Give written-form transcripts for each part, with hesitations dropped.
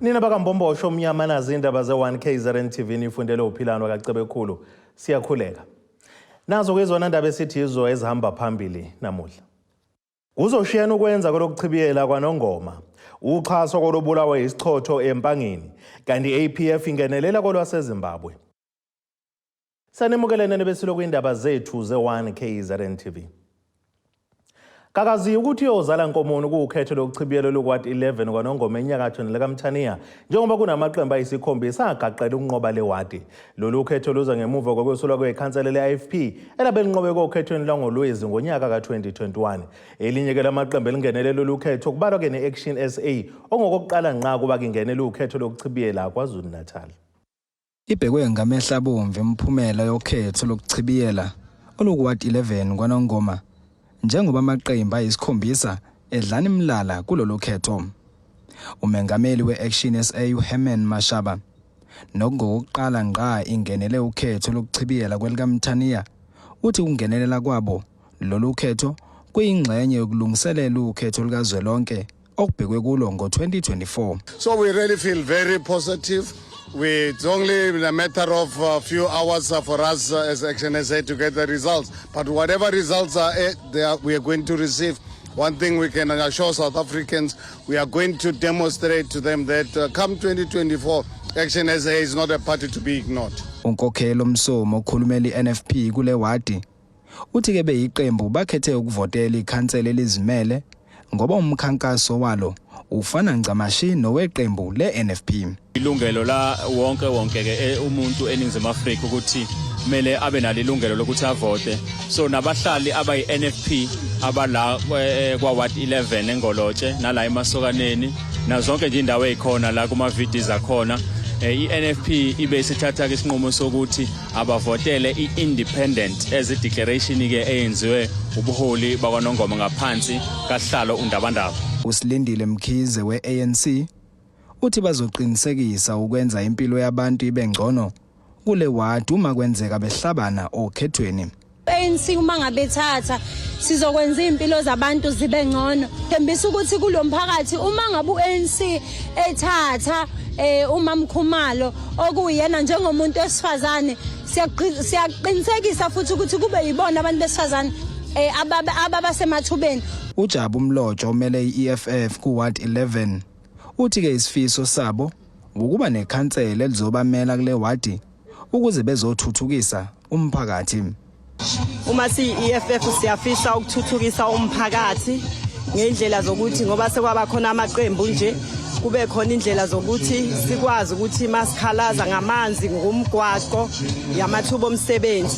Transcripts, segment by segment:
Nina bakaMbombosho omnyama nazi indaba ze-1 KZN TV nifundele uphilano kaCebekhulu. Siyakhuleka. Nazo ke izona ndaba esithi yizo ezihamba phambili namuhla. Kuzoshiyana ukwenza kolokuchibiyela kwaNongoma. Uxhaso kolobulawa isichotho eMpangeni kanti i-APF ingenelela kolwaseZimbabwe. Sanemukelene nebesilo kwindaba zethu ze-1 KZN TV. Kakaziyo ukuthi uyozala nkomoni kuwukhetho lokuchibiyelo lukwati 11 kwaNongoma enyakatho nelikaMthaniya njengoba kunamaqembu ayisikhombisa agaqele ukunqoba le wadi. Lolu khetho luza ngemuva kokwesulwa kwekhansela le-IFP elabe linqobe kokhethweni lwangoLwezi ngonyaka ka-2021. Elinye ke lamaqembu elingenele lolu khetho kubalwa ke ne-Action SA ongokokuqala ngqa kuba kingenele ukhetho lokuchibiyela KwaZulu-Natal. Ibhekwe ngamehlo abomvu imiphumela yokhetho lokuchibiyela olukuWard 11 kwaNongoma njengoba amaqembu ayisikhombisa edlana imilala kulolu khetho. Umengameli we-Action SA uHerman Mashaba nokungokokuqala ngqa ingenele ukhetho lokuchibiyela kwelikaMthaniya uthi ukungenelela kwabo lolu khetho kuyingxenye yokulungiselela ukhetho lukazwelonke okubhekwe kulo ngo-2024. So we really feel very positive. It's only a matter of a few hours for us as Action SA to get the results. But whatever results are, we are going to receive, one thing we can assure South Africans, we are going to demonstrate to them that come 2024, Action SA is not a party to be ignored. Unkokhelo Msomo okhulumela iNFP kule wadi uthi ke beyiqembu bakhethe ukuvotela ikhansela elizimele ngoba umkhankaso walo ufana ncamashi noweqembu le-NFP. Ilungelo la wonke wonke ke umuntu eNingizimu Afrika ukuthi kumele abe nalo ilungelo lokuthi avote. So nabahlali abayi-NFP abala kwa Ward 11 eNgolotshe nala emasokaneni nazonke nje indawo ezikhona la kuma VDs akhona, i-NFP ibe isithatha ke isinqumo sokuthi abavotele i-independent as i-declaration ke eyenziwe ubuholi bakwaNongoma ngaphansi kahlalo uNdabandaba. Usilindile Mkhize we-ANC uthi bazoqinisekisa ukwenza impilo yabantu ibe ngcono kule wadi uma kwenzeka behlabana okhethweni. ANC uma ngabe thatha sizokwenza impilo zabantu zibe ngcono. Thembisa ukuthi kulo mphakathi uma ngabe uANC ethatha uMamkhumalo okuyena njengomuntu wesifazane, siyaqinisekisa futhi ukuthi kube yibona abantu besifazane ababasemathubeni. Ujabu Mlotsho omele iEFF ku-Ward 11 uthi ke isifiso sabo ukuba nekhansela elizobamela kule wadi ukuze bezothuthukisa umphakathi. Uma siyi-EFF siyafisa ukuthuthukisa umphakathi ngendlela zokuthi ngoba sekwaba khona amaqembu nje, kube khona indlela zokuthi sikwazi ukuthi masikhalaza ngamanzi, ngomgwaqo, yamathuba omsebenzi.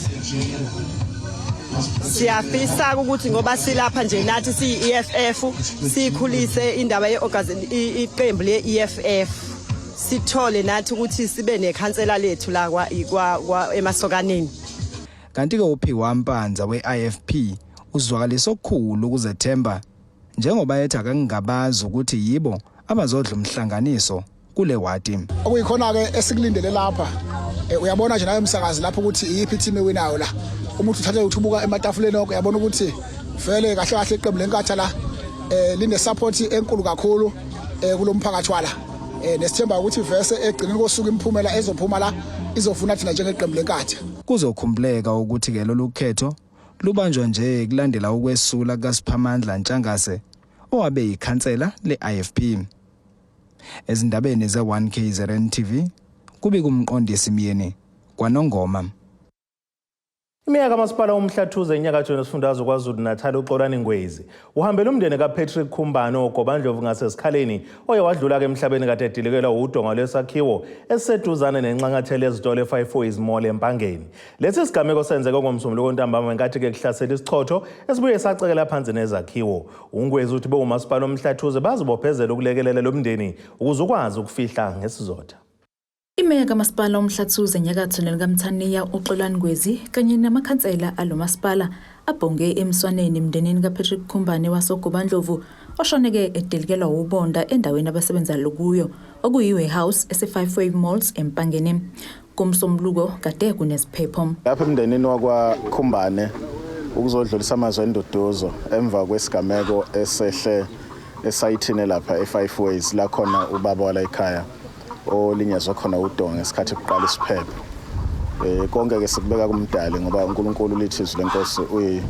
Siyafisa ukuthi ngoba silapha nje nathi siyi-EFF sikhulise indaba ye iqembu le-EFF, sithole nathi ukuthi sibe nekhansela lethu la kwa emasokaneni. Kanti ke uPhiwa Mpanza we-IFP uzwakalisa okukhulu ukuzethemba njengoba ethi akangabazi ukuthi yibo abazodla umhlanganiso kule wadi. Okuyikhona-ke esikulindele lapha, uyabona nje nawe msakazi lapho ukuthi iyiphi i-team ewinayo la. Uma uthi uthathe uthi ubuka ematafuleni onke, uyabona ukuthi vele kahle kahle iqembu leNkatha la line support enkulu kakhulu kulo mphakathi wala, nesithemba ukuthi vese egcineni kosuku imiphumela ezophuma la izofuna thina njengeqembu leNkatha. Kuzokhumbuleka ukuthi ke lolu khetho lubanjwa nje kulandela ukwesula kukaSiphamandla Ntshangase owabe yikhansela le-IFP. Ezindabeni ze-1 KZN TV kubika uMqondisi Myeni kwaNongoma. Imeya kamasipala uMhlathuze enyakatho nesifundazwe KwaZulu-Natal uXolani Ngwezi uhambele umndeni kaPatrick Khumbane oGobandlovu ngaseSikhaleni oye wadlula-ke emhlabeni kade edilikelwa udonga lwesakhiwo esiseduzane nenxanxathela ezitolo e-Five Ways Mall eMpangeni. Lesi sigameko senzeke ngoMsombuluko ntambama ngenkathi-ke kuhlasela isichotho esibuye sacekela phansi nezakhiwo. UNgwezi uthi bewumasipala uMhlathuze bazibophezela ukulekelela lo mndeni ukuze ukwazi ukufihla ngesizotha. Imeya kamasipala uMhlathuze enyakatho nelikaMthaniya uXolani Ngwezi kanye namakhansela alo masipala abhonge emswaneni emndenini kaPatrick Khumbane wasoGobandlovu oshoneke edelikelwa ubonda endaweni abasebenza kuyo okuyi-warehouse ese-Five Way Malls eMpangeni. Kumsombuluko kade kunesiphepho. Lapha emndenini wakwaKhumbane ukuzodlulisa amazwi enduduzo emva kwesigameko esehle. Esayithini lapha e-Five Ways la khona ubaba wala ekhaya olinyazwe khona udonga ngesikhathi kuqala isiphepho. Konke ke sikubeka kumdali ngoba uNkulunkulu lithi izwi lenkosi uyi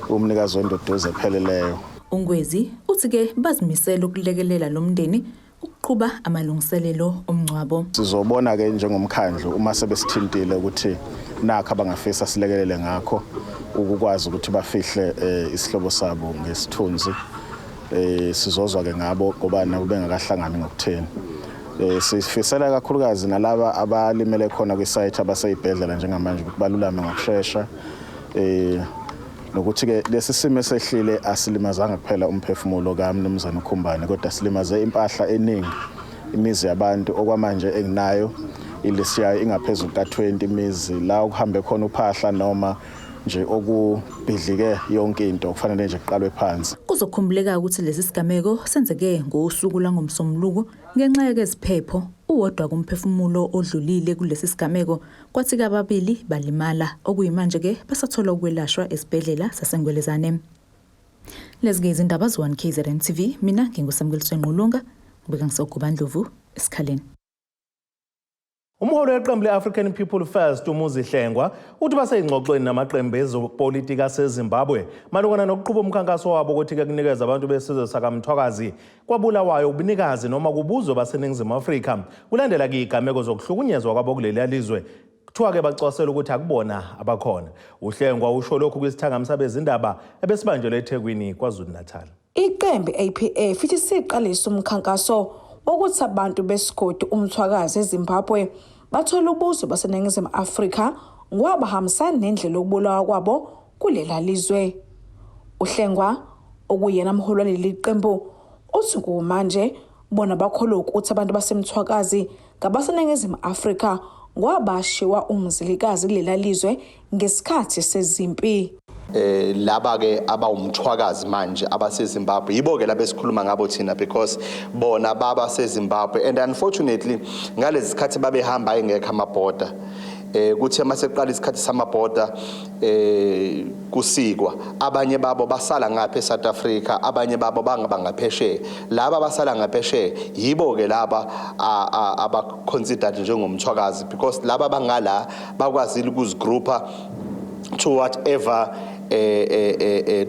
umnikazi wenduduzo epheleleyo. UNgwezi uthi-ke bazimisele ukulekelela lo mndeni ukuqhuba amalungiselelo omngcwabo. Sizobona ke njengomkhandlu uma sebesithintile ukuthi nakho abangafisa silekelele ngakho ukukwazi ukuthi bafihle isihlobo sabo ngesithunzi. Sizozwa ke ngabo ngoba nabo bengakahlangani ngokutheni. Sifisela kakhulukazi nalaba abalimele khona kwisite abaseyibhedlela njengamanje ukuthi balulame ngokushesha. Nokuthi ke lesi simo esehlile asilimazanga kuphela umphefumulo kaMnumzane uKhumbane, kodwa silimaze impahla eningi, imizi yabantu. Okwamanje enginayo ilist yayo ingaphezulu ka-20 imizi la okuhambe khona uphahla noma nje okubhidlike yonke into, kufanele nje kuqalwe phansi. Kuzokhumbuleka ukuthi lesi sigameko senzeke ngosuku lwangoMsombuluko ngenxa yekeziphepho. Uwodwa kumphefumulo odlulile kulesi sigameko, kwathi kababili balimala, okuyimanje-ke basathola ukwelashwa esibhedlela saseNgwelezane. Lezi-ke izindaba ze-1 KZN TV, mina nginguSamkeliswe Ngqulunga, ngibeka ngiseGobandlovu esikhaleni. Umholi weqembu le-African People First uMuzi Hlengwa uthi baseyingxoxweni namaqembu ezopolitiki aseZimbabwe malungana nokuqhuba umkhankaso wabo ukuthi-ke kunikeza abantu besizwe sakaMthwakazi kwabulawayo ubunikazi noma kubuzwe baseNingizimu Afrika kulandela-ke igameko zokuhlukunyezwa kwabo kuleliya lizwe. Kuthiwa-ke bacwasela ukuthi akubona abakhona. UHlengwa usho lokhu kwisithangami sabezindaba ebesibanjelwe eThekwini, KwaZulu-Natal. Iqembu i-APF ithi siqalise umkhankaso wokuthi abantu besigodi uMthwakazi eZimbabwe bathole ubuzwe baseNingizimu Afrika ngoba bahambisani nendlela yokubulawa kwabo kulela lizwe. UHlengwa, okuyena mholi waleli qembu, uthi kumanje bona bakholwa ukuthi abantu baseMthwakazi ngabaseNingizimu Afrika ngoba bashiwa umzilikazi kulela lizwe ngesikhathi sezimpi. Laba ke abawumthwakazi manje abaseZimbabwe yibo ke labesikhuluma ngabo thina, because bona baba seZimbabwe and unfortunately ngalezi sikhathi babehamba engekho amabhoda. Kuthi mase kuqala isikhathi samabhoda kusikwa, abanye babo basala ngapha eSouth Africa, abanye babo bangaba ngaphesheya. Laba abasala ngaphesheya yibo ke laba aba considered njengomthwakazi, because laba bangala bakwazile ukuzigroupa to whatever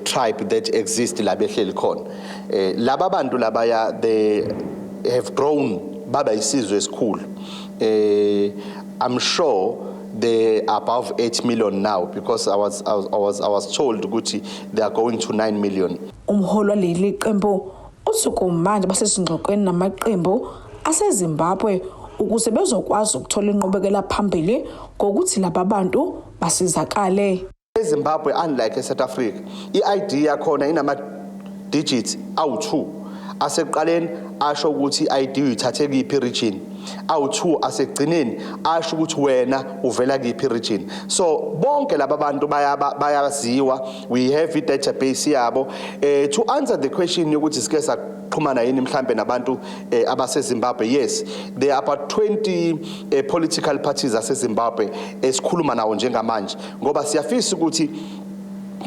tribe that exists la behleli khona. Laba bantu labaya, they have grown baba isizwe esikhulu. I'm sure they are above 8 million now, because I was told ukuthi they are going to 9 million. Umholi waleli qembu uthi kumanje basezingxoxweni namaqembu aseZimbabwe ukuze bezokwazi ukuthola inqubekela phambili ngokuthi laba bantu basizakale. eZimbabwe, unlike eSouth Africa, iID yakhona inama digits awu2 asekuqaleni asho ukuthi i-ID uyithathe kuyiphi region, awu2 asegcineni asho ukuthi wena uvela kuyiphi region. So bonke laba bantu bayaziwa, we have i-database yabo. To answer the question yokuthi sike saxhumana yini mhlambe nabantu abaseZimbabwe, yes, there are about 20 political parties aseZimbabwe esikhuluma nawo njengamanje, ngoba siyafisa ukuthi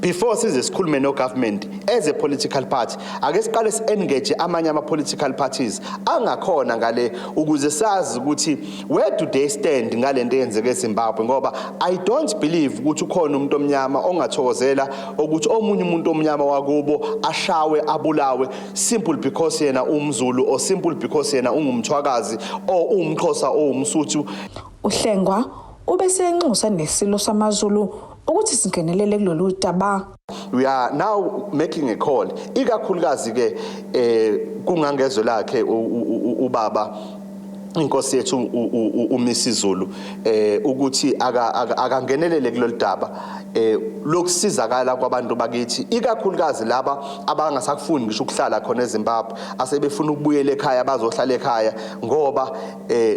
before size sikhulume no government as a political party, ake siqale si-engage amanye ama political parties angakhona ngale ukuze sazi ukuthi where do they stand ngalento eyenzeke eZimbabwe, ngoba I don't believe ukuthi ukhona umuntu omnyama ongathokozela ukuthi omunye umuntu omnyama wakubo ashawe abulawe simple because yena umZulu or simple because yena ungumthwakazi or umXhosa or umSuthu. Uhlengwa ubesenxusa nesilo samaZulu ukuthi singenelele kulolu daba. We are now making a call, ikakhulukazi ke kungangezwe lakhe ubaba inkosi yethu uMisizulu ukuthi akangenelele kulolu daba lokusizakala kwabantu bakithi, ikakhulukazi laba abangasakufuni ngisho ukuhlala khona eZimbabwe, asebefuna ukubuyela ekhaya bazohlala ekhaya, ngoba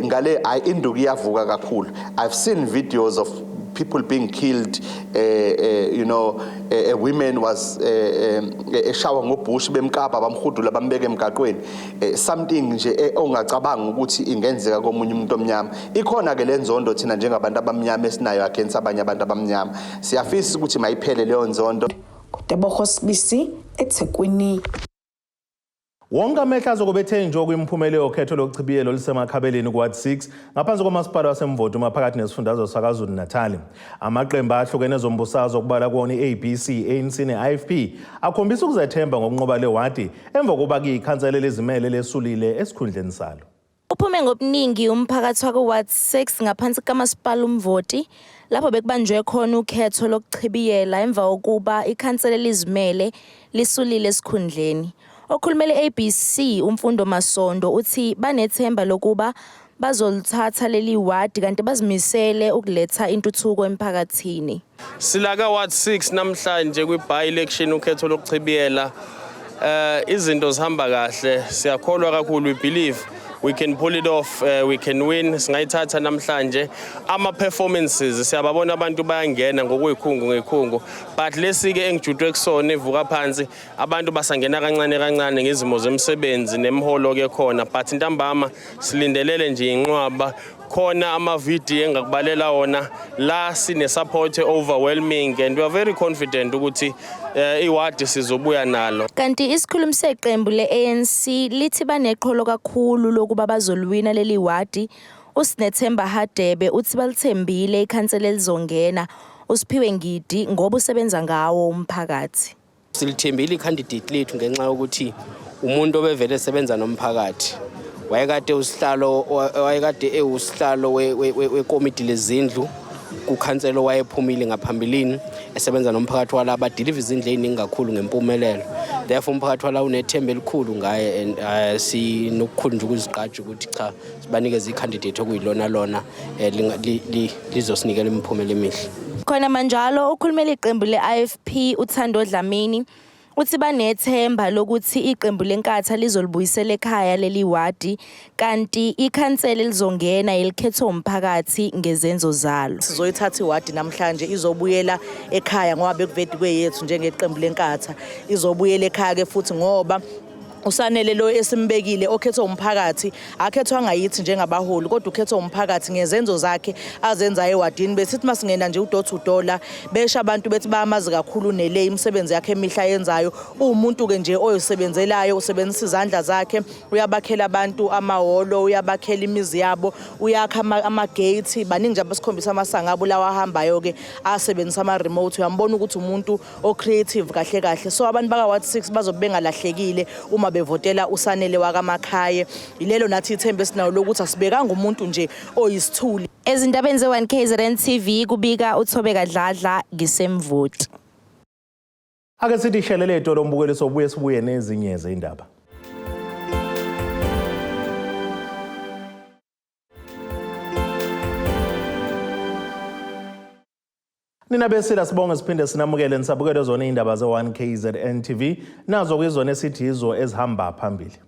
ngale ayi induku iyavuka kakhulu. I've seen videos of people being killed, a women was eshawa ngobhushi, bemkapa, bamhudula, bambeka emgaqweni, something nje ongacabanga ukuthi ingenzeka komunye umuntu omnyama. Ikhona ke lenzondo thina njengabantu abamnyama esinayo against abanye abantu abamnyama. Siyafisa ukuthi mayiphele leyo nzondo. Tebogo Sibisi, eThekwini. Wonke amehlo azokuba ethe njo kwimiphumela yokhetho lokuchibiyelo olusemakhabeleni ku-Ward 6 ngaphansi komasipala waseMvoti maphakathi nesifundazwe saKwaZulu-Natal. Amaqembu ahlukene ezombusazwe okubala kuwona i-ABC, ANC ne-IFP akhombisa ukuzethemba ngokunqoba le wadi emva kokuba kuyikhansela elizimele lesulile esikhundleni salo. Uphume ngobuningi umphakathi wako-Ward 6 ngaphansi kukaMasipala uMvoti lapho bekubanjwe khona ukhetho lokuchibiyela emva kokuba ikhansela elizimele lisulile esikhundleni. Okhulumela i-ABC uMfundo Masondo uthi banethemba lokuba bazolithatha leli wadi kanti bazimisele ukuletha intuthuko emphakathini. Sila ka Ward 6 namhlanje kwi by election ukhetho lokuchibiyela. Izinto zihamba kahle. Siyakholwa kakhulu, we believe we can pull it off, we can win. Singayithatha namhlanje. Ama performances siyababona abantu bayangena ngokuyikhungu ngekhungu. But lesi ke engijutwe kusona evuka phansi abantu basangena kancane kancane ngezimo zemsebenzi nemiholo ke khona, but ntambama silindelele nje inqwaba khona ama-video engakubalela wona la sine support overwhelming and we are very confident ukuthi iwadi sizobuya nalo. Kanti isikhulumi seqembu le-ANC lithi baneqholo kakhulu lokuba bazolwina leli wadi. USinethemba Hadebe uthi balithembile ikhansela elizongena uSiphiwe Ngidi ngoba usebenza ngawo umphakathi. Silithembile i-candidate lethu ngenxa yokuthi umuntu obevele esebenza nomphakathi. Wayekade usihlalo wayekade ewusihlalo wekomiti lezindlu kukhansela wayephumile ngaphambilini esebenza nomphakathi wala badiliva izindlu ey'ningi kakhulu ngempumelelo. Therefore umphakathi wala unethemba elikhulu ngaye and sinokukhulu nje ukuzigqaja ukuthi cha sibanikeze i-candidate okuyilona lona lizosinikela imiphumela emihle. Khona manjalo ukhulumela iqembu le-IFP uThando Dlamini uthi banethemba lokuthi iqembu leNkatha lizolibuyisela ekhaya leli wadi kanti ikhansela elizongena elikhethwe umphakathi ngezenzo zalo. Sizoyithatha iwadi namhlanje izobuyela ekhaya ngoba bekuvedi kweyethu njengeqembu leNkatha izobuyela ekhaya ke futhi ngoba uSanele lo esimbekile okhethwe umphakathi akhethwanga yithi njengabaholi kodwa ukhethwe umphakathi ngezenzo zakhe azenza ewadini. Besithi masingena nje udot udola besha abantu bethi bayamazi kakhulu nele imisebenzi yakhe emihla yenzayo uwumuntu ke nje oyosebenzelayo usebenzisa izandla zakhe uyabakhela abantu amahholo uyabakhela imizi yabo uyakha ama-gate baningi nje abasikhombisa amasango abo lawa ahambayo ke asebenzisa ama-remote uyambona ukuthi umuntu o-creative kahle kahle. So abantu baka-Ward 6 bazobe bengalahlekile uma bevotela uSanele wakaMakhaye. Ilelo nathi ithemba esinayo lokuthi asibekanga umuntu nje oyisithuli. Ezindabeni ze-1 KZN TV kubika uThobeka Dladla ngiseMvoti. Ake sithi shelele itolo mbukeli sobuye sibuye nezinye zezindaba. Nina besila sibonge siphinde sinamukele nisabukele zona indaba ze-1 KZN TV nazo kuyizona esithi yizo ezihamba phambili.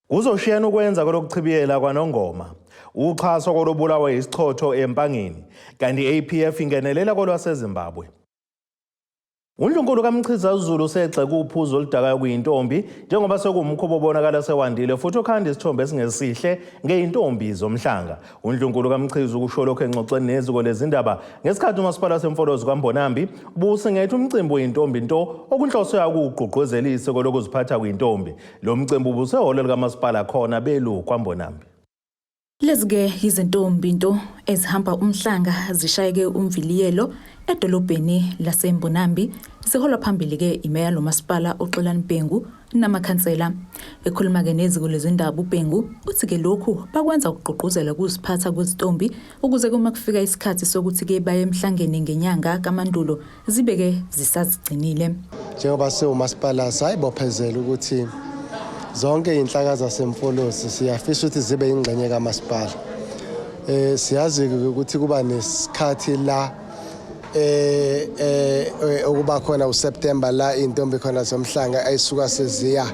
Kuzoshiyana ukwenza kolokuchibiyela kwaNongoma, uxhaso kolobulawa isichotho eMpangeni, kanti i-APF ingenelela kolwaseZimbabwe. UNdlunkulu kaMchiza Zulu usegxeka uphuzo oludakayo kuyintombi njengoba sekuwumkhuba obonakala sewandile futhi okhanda isithombe esingesihle ngeyintombi zomhlanga. UNdlunkulu kaMchiza ukusho lokhu engxoxweni neziko lezindaba ngesikhathi umasipala waseMfolozi kwaMbonambi ubusingethe umcimbi weyintombi nto okunhloso yawo ukuwugqugquzela isiko lokuziphatha kuyintombi. Lo mcimbi ubusehholo likamasipala khona belu kwaMbonambi. Lezi-ke yizintombi nto ezihamba umhlanga zishayeke umviliyelo edolobheni laseMbonambi ziholwa phambili-ke imeya lomasipala uXolani Bhengu namakhansela. Ekhuluma-ke neziko lezindaba uBhengu uthi-ke lokhu bakwenza ukugqugquzela ukuziphatha kwezintombi ukuze uma kufika isikhathi sokuthi-ke baye emhlangeni ngenyanga kaMandulo zibe-ke zisazigcinile. Njengoba siwumasipala sayibophezela ukuthi zonke iy'nhlaka zaseMfolozi siyafisa ukuthi zibe yingxenye kamasipala. Siyazi ukuthi kuba nesikhathi la okuba khona uSeptember la iy'ntombi khona zomhlanga ayisuka seziya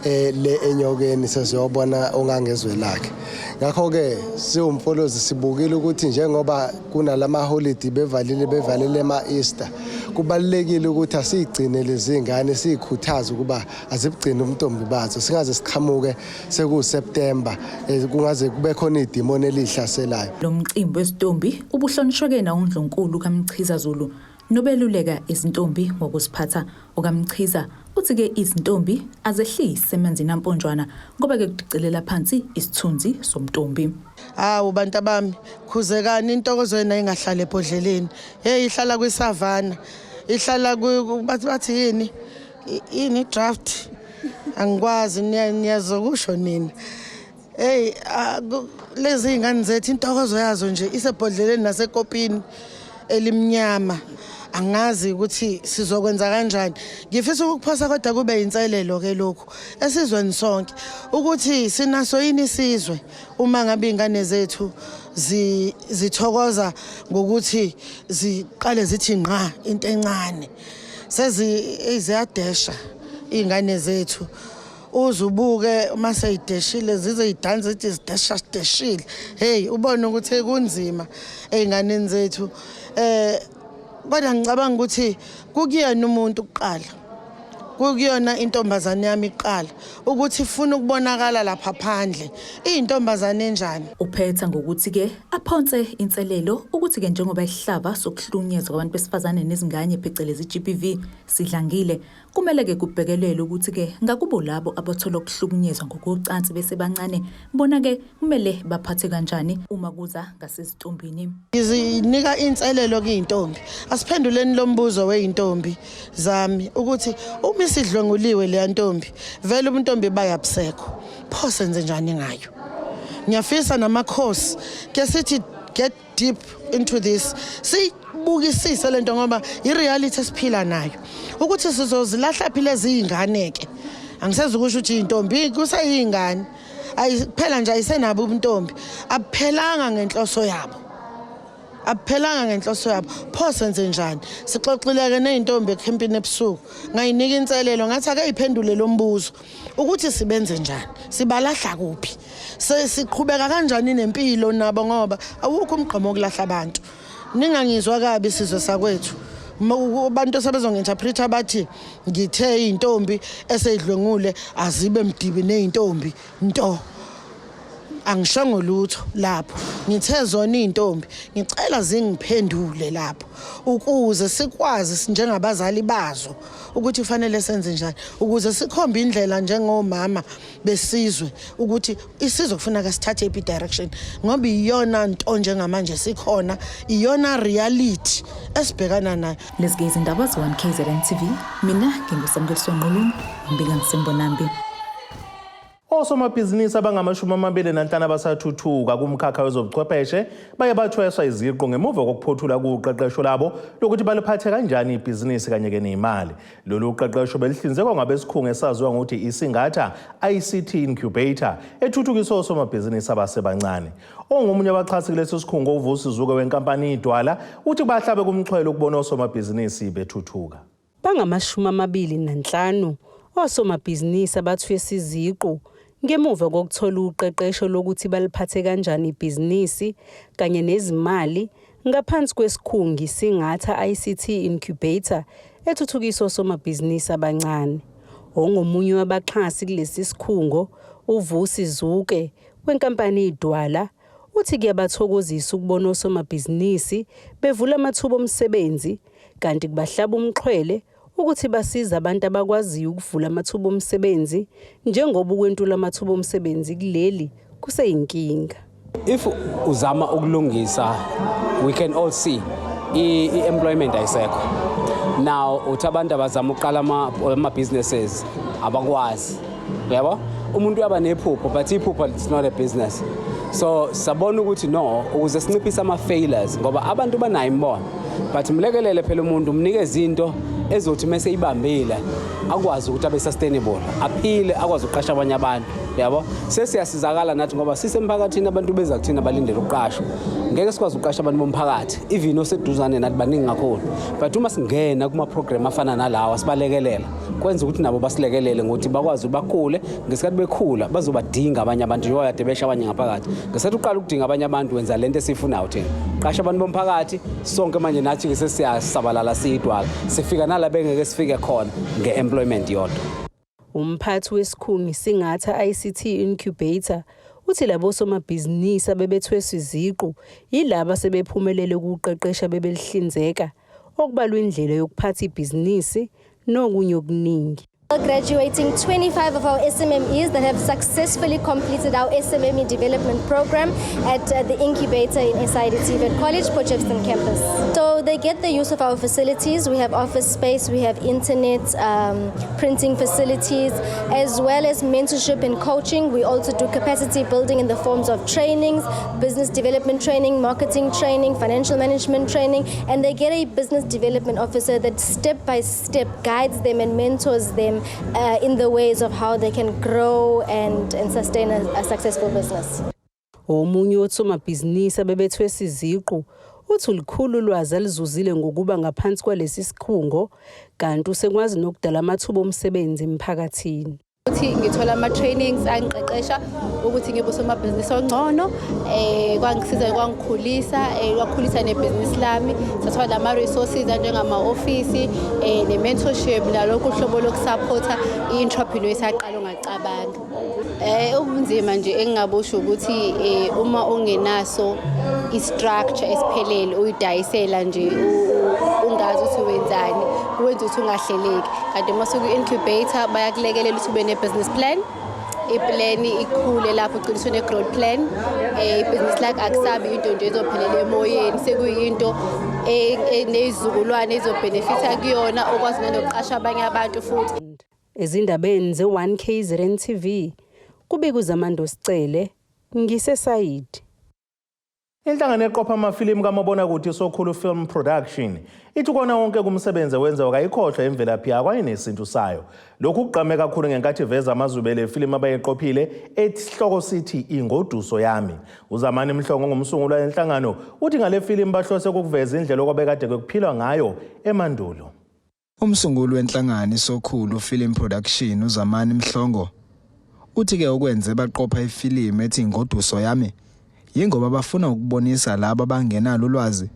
le enyokeni seziyobona ongangezwe lakhe. Ngakho-ke siwuMfolozi sibukile ukuthi njengoba kunalama holiday bevalile ema-Easter, kubalulekile ukuthi asiyigcine lezi ngane siyikhuthaze ukuba azibugcine ubuntombi bazo singaze siqhamuke sekuSeptember kungaze kube khona idimoni elihlaselayo. Lo mcimbi wezintombi ubuhlonishwe-ke nawuNdlunkulu kaMchiza Zulu nobeluleka izintombi ngokuziphatha. OkaMchiza Uthi-ke izintombi azehlise emanzini amponjwana ngoba-ke kudicelela phansi isithunzi somntombi. Hawu bantu bami, khuzekani intokozo yena ingahlala ebhodleleni. Hey ihlala kwisavana. Ihlala bathi bathi yini? Yini draft? Angikwazi niyazokusho nini. Hey lezi ingane zethu intokozo yazo nje isebhodleleni nasekopini elimnyama. Angazi ukuthi sizokwenza kanjani. Ngifisa ukuphosa kodwa kube inselelo ke lokhu esizweni sonke ukuthi sinaso yini isizwe uma ngabe ingane zethu zithokoza ngokuthi ziqale zithi ngqa into encane sezi ziyadesha ingane zethu uzubuke uma seyideshile zize zidanse zithi zidesha sideshile. Hey ubone ukuthi kunzima ey'nganeni zethu. Kodwa ngicabanga ukuthi kukuyena umuntu kuqala, kukuyona intombazane yami iqala ukuthi ifuna ukubonakala lapha phandle iyintombazane enjani. Uphetha ngokuthi-ke aphonse inselelo ukuthi-ke njengoba isihlava sokuhlukunyezwa kwabantu besifazane nezingane phecelezi i-GBV sidlangile, kumele-ke kubhekelelwe ukuthi-ke ngakubo labo abathola ukuhlukunyezwa ngokocansi besebancane bona-ke kumele baphathe kanjani uma kuza ngasezintombini. Ngizinika inselelo kuyintombi, asiphenduleni lo mbuzo weyintombi zami ukuthi uma isidlwenguliwe leya ntombi vele ubuntombi bayabusekho, pho senze njani ngayo? Ngiyafisa namakhosi ke sithi get deep into this, siyibukisise lento ngoba i-reality esiphila nayo ukuthi sizozilahla phi lezi iy'ngane ke. Angisezukusho ukuthi iy'ntombi kuseyiy'ngane ayiphela nje, ayisenabo ubuntombi, abuphelanga ngenhloso yabo, abuphelanga ngenhloso yabo. Pho senze njani? Sixoxile-ke ney'ntombi ekhempini ebusuku, ngayinika inselelo ngathi ake yiphendule lo mbuzo ukuthi sibenze njani, sibalahla kuphi, siqhubeka kanjani nempilo nabo, ngoba awukho umgqomo wokulahla abantu. Ningangizwa kabi sizwe sakwethu, abantu esebezongi-interpreta bathi ngithe iy'ntombi eseyidlwengule azibe mdibi ney'ntombi nto. Angishongo lutho lapho, ngithe zona iy'ntombi ngicela zingiphendule lapho ukuze sikwazi njengabazali bazo ukuthi kufanele senze njani ukuze sikhombe indlela njengomama besizwe ukuthi isizwe kufuneka sithathe iphi direction, ngoba iyona nto njengamanje sikhona, iyona reality esibhekana nayo. Lezi-ke izindaba ze-1 KZN TV, mina nginguSamukeliso Nqulungu, ngibika ngiseMbonambi. Osomabhizinisi abangama-25 abasathuthuka kumkhakha wezobuchwepheshe baye bathweswa iziqu ngemuva kokuphothula kuqeqesho labo lokuthi baliphathe kanjani ibhizinisi kanye-ke neyimali. Lolu qeqesho belihlinzekwa ngabesikhungo esaziwa ngokuthi iSingatha ICT Incubator ethuthukisa osomabhizinisi abasebancane. Ongomunye abaxhasi kulesi sikhungo uVusi Zuke wenkampani iDwala uthi bahlabe kumxhwele ukubona osomabhizinisi bethuthuka. Bangama-25 osomabhizinisi abathweswa iziqu ngemuva kokuthola uqeqesho lokuthi baliphathe kanjani ibhizinisi kanye nezimali ngaphansi kwesikhungo iSingatha ICT Incubator ethuthukisa osomabhizinisi abancane. Ongomunye wabaxhasi kulesi sikhungo uVusi Zuke wenkampani iDwala uthi kuyabathokozisa ukubona osomabhizinisi bevula amathuba omsebenzi kanti kubahlaba umxhwele ukuthi basiza abantu abakwaziyo ukuvula amathuba omsebenzi njengoba ukwentula amathuba omsebenzi kuleli kuseyinkinga. If uzama ukulungisa, we can all see i-employment ayisekho. Now uthi abantu abazama ukuqala ama-businesses abakwazi, uyabo, umuntu uyaba nephupho but iphupho it's not a business. So sabona ukuthi no, ukuze sinciphise ama-failures, ngoba abantu banayo imibono, but mlekelele phela umuntu, umnikeze into ezothi mese ibambile akwazi ukuthi abe sustainable, aphile, akwazi ukuqasha abanye abantu, yabo. Sesiyasizakala nathi ngoba sisemphakathini, abantu beza kuthina balindele ukuqashwa. Ngeke sikwazi ukuqasha abantu bomphakathi, even oseduzane nathi baningi kakhulu, but uma singena kuma-program afana nalawa sibalekelela, kwenza ukuthi nabo basilekelele ngokuthi bakwazi bakhule. Ngesikhathi bekhula bazobadinga abanye abantu, njengoba kade besha abanye ngaphakathi. Ngesikhathi uqala ukudinga abanye abantu, wenza lento esiyifunayo thina, qasha abantu bomphakathi sonke. Manje nathi-ke sesiyasabalala, siyidwala, sifika nala bengeke sifike khona nge-employment yodwa. Umphathi wesikhungo iSingatha ICT Incubator uthi labo somabhizinisi abebethweswa iziqu yilaba sebephumelele ukuqeqesha bebelihlinzeka, okubalwa indlela yokuphatha ibhizinisi nokunye okuningi. Graduating 25 of our SMMEs that have successfully completed our SMME development program at the incubator in SID TVET College, Potchefstroom campus. So they get the use of our facilities. We have office space, we have internet, printing facilities, as well as mentorship and coaching. We also do capacity building in the forms of trainings, business development training, marketing training, financial management training, and they get a business development officer that step by step guides them and mentors them in the ways of how they can grow and sustain a successful business. Omunye wosomabhizinisi abebethweswa iziqu uthi lukhulu ulwazi alizuzile ngokuba ngaphansi kwalesi sikhungo, kanti usekwazi nokudala amathuba omsebenzi emphakathini. Ukuthi ngithola ama-trainings angiqeqesha ukuthi ngibe usomabhizinisi ongcono, kwangisiza, kwangikhulisa, kwakhulisa nebhizinisi lami. Sathola nama-resources anjengama-ofisi, ne-mentorship, nalokhu uhlobo lokusupport-a i-entrepreneur esaqala ungacabanga. Ubunzima nje engingabusho ukuthi uma ungenaso i-structure esiphelele, uyidayisela nje, ungazi ukuthi wenzani, kuwenza ukuthi ungahleleki. Kanti uma usuku-incubator bayakulekelela ukuthi ube ne-business plan, iplan ikhule lapho ugcine usune-growth plan. Ibhizinisi lakho akusabi into nje ezophelela emoyeni, sekuyinto nezizukulwane ezobhenefitha kuyona, okwazi nanokuqasha abanye abantu futhi. Ezindabeni ze-1 KZN TV, kubika uZamando Sicele, ngiseSayidi. Inhlangano eqopha amafilimu kamabonakude iSokhulu Film Production ithi kona wonke kumsebenzi wenziwa kayikhohlwa imvelaphi yakho nesintu sayo. Lokhu kugqame kakhulu ngenkathi iveza amazwibele efilimu abayiqophile ethi sihloko sithi Ingoduso Yami. UZamani Mhlongo ngumsunguli wenhlangano uthi ngale filimu bahlose ukuveza indlela okwabekade kuphilwa ngayo emandulo. Umsunguli wenhlangano iSokhulu Film Production uZamani Mhlongo uthi-ke okwenze baqopha ifilimu ethi Ingoduso Yami yingoba bafuna ukubonisa labo abangenalo ulwazi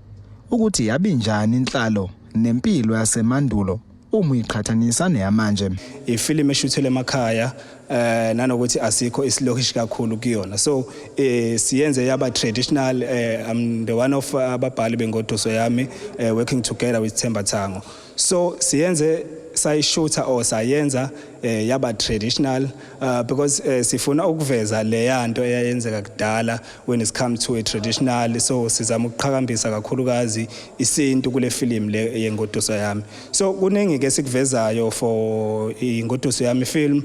ukuthi yabinjani inhlalo nempilo yasemandulo uma uyiqhathanisa neyamanje. Ifilimu eshuthelwe emakhaya, nanokuthi asikho isilokishi kakhulu kuyona, so siyenze yaba traditional. I'm the one of ababhali bengoduso yami, working together with Themba Thango. So siyenze sayishutha or sayenza yaba traditional because sifuna ukuveza leyanto eyayenzeka kudala when it's come to a traditional. So sizama ukuqhakambisa kakhulukazi isintu kule film le yengoduso yami. So kuningi ke sikuvezayo for Ingoduso Yami film.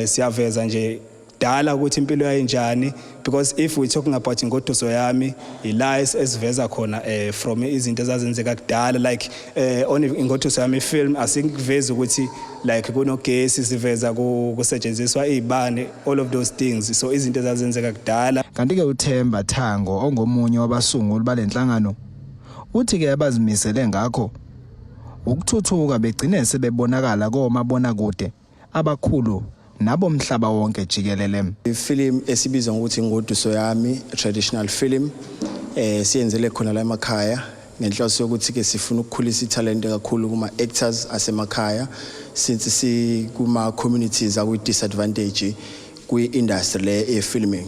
Siyaveza nje dala ukuthi impilo yayinjani, because if we talking about Ingoduso Yami, ila esiveza khona from izinto ezazenzeka kudala. Like on Ingoduso Yami film asikuvezi ukuthi like kunogesi, siveza kusetshenziswa izibane, all of those things, so izinto ezazenzeka kudala. Kanti-ke uThemba Thango ongomunye wabasunguli balenhlangano uthi-ke abazimisele ngakho ukuthuthuka begcine sebebonakala komabonakude abakhulu nabomhlaba wonke jikelele. Ifilimu esibizwa ngokuthi Ingoduso Yami traditional film, siyenzele khona la emakhaya ngenhloso yokuthi ke sifuna ukukhulisa ithalente kakhulu kuma actors asemakhaya, since si kuma communities akwi disadvantage kwi industry le ye filming.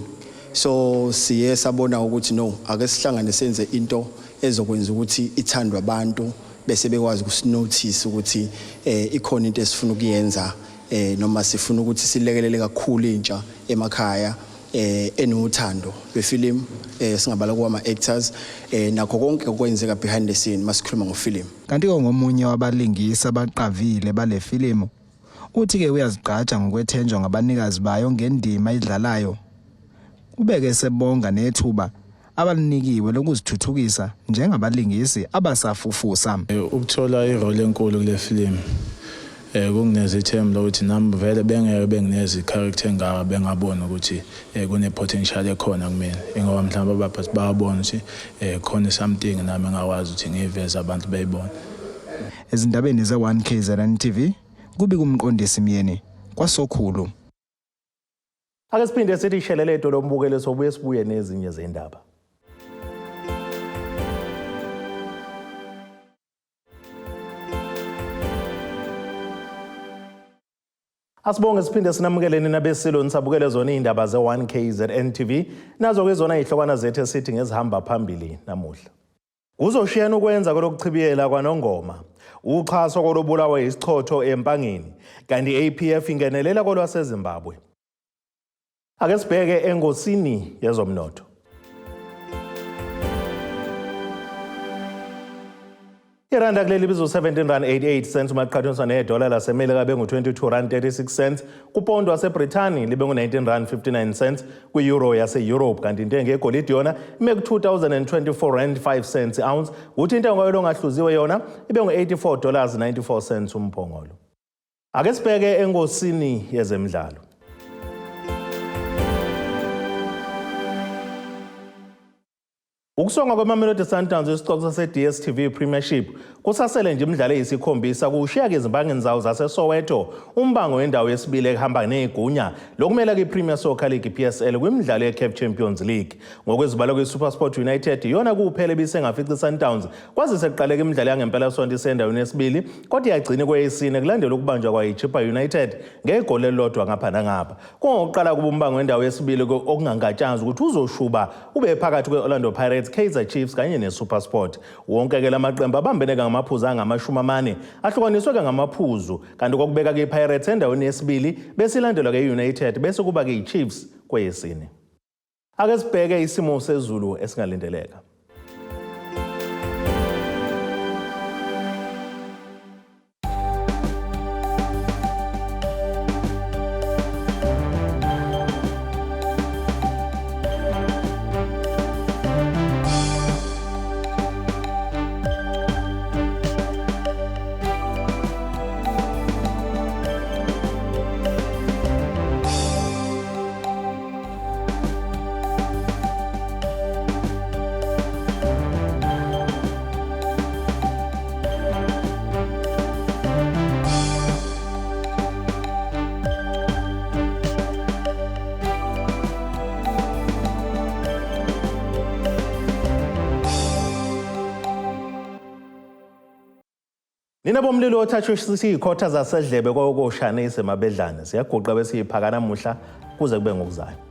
So siye sabona ukuthi no, ake sihlangane senze into ezokwenza ukuthi ithandwe abantu, bese bekwazi ukusinotice ukuthi ikhona into esifuna ukuyenza, noma sifuna ukuthi silekelele kakhulu intsha emakhaya enothando lwefilimu, singabala kuwama actors, nakho konke okwenzeka behind the scene masikhuluma ngofilimu. Kanti-ke ngomunye wabalingisi abaqavile bale filimu uthi-ke uyazigqaja ngokwethenjwa ngabanikazi bayo ngendima ayidlalayo. Ubeke sebonga nethuba abalinikiwe lokuzithuthukisa njengabalingisi abasafufusa. Ukuthola irole enkulu kule film kungineza ithemba lokuthi nami vele bengeke bengineza i-character engaka bengabona ukuthi kune potential ekhona kumina, ingoba mhlawumbe abaphathi bayabona ukuthi khona something nami engakwazi ukuthi ngiyiveze abantu beyibone. Ezindabeni ze-1 KZN TV, kubika uMqondisi Myeni kwaSokhulu. Ake siphinde sithi shelele lombukelo, sobuye sibuye nezinye zendaba. Asibonge siphinde sinamukeleni nabesilo nisabukele zona izindaba ze-1 KZN TV. Nazo ke zona izihlokwana zethu esithi ngezihamba phambili namuhla. Kuzoshiyana ukwenza kolokuchibiyela kwaNongoma. Uxhaso kolobulawa yisichotho eMpangeni kanti i-APF ingenelela kolwaseZimbabwe. Ake sibheke engosini yezomnotho. Iranda kuleli bizo 17 rand 88 cents uma kuqhathaniswa nedola laseMelika bengu-22 rand 36 cents kupondo waseBrithani libe ngu-19 rand 59 cents kwi-euro yase-Europe kanti intengo yegolide yona ime ku-2024 rand 5 cents ounce kuthi intengo yolo ongahluziwe yona ibe ngu-84 dollars 94 cents umphongolo. Ake sibheke enkosini yezemidlalo. Ukusonga kweMamelodi Sundowns isicoco sase-DStv Premiership kusasele nje imidlalo eyisikhombisa kuwushiya-ke ezimbangeni zawo zaseSoweto umbango wendawo yesibili ekuhamba negunya lokumela kwi-Premier Soccer League PSL kwimidlalo ye-CAF Champions League. Ngokwezibalo kwi-SuperSport United iyona kuphela ebisengafica i-Sundowns kwazise kuqaleka imidlalo yangempelasonto isendaweni yesibili kodwa yagcina kweyesine kulandela ukubanjwa kwayo iChippa United ngegoli elilodwa ngapha nangapha. Kungokuqala kuba umbango wendawo yesibili okungangatshazi ukuthi uzoshuba ube phakathi kwe-Orlando Pirates, Kaizer Chiefs kanye neSuperSport. Wonke-ke la maqembu abambene ngamaphuzu angama-40 ahlukaniswe-ke ngamaphuzu kanti kokubeka-ke iPirates endaweni yesibili bese ilandelwa-ke i-United bese kuba-ke iChiefs kweyesine. Ake sibheke isimo sezulu esingalindeleka. Nina bomlilo othathwe siyikhotha zasedlebe kokoshane isemabedlane siyaguqa bese siyiphaka namuhla kuze kube ngokuzayo.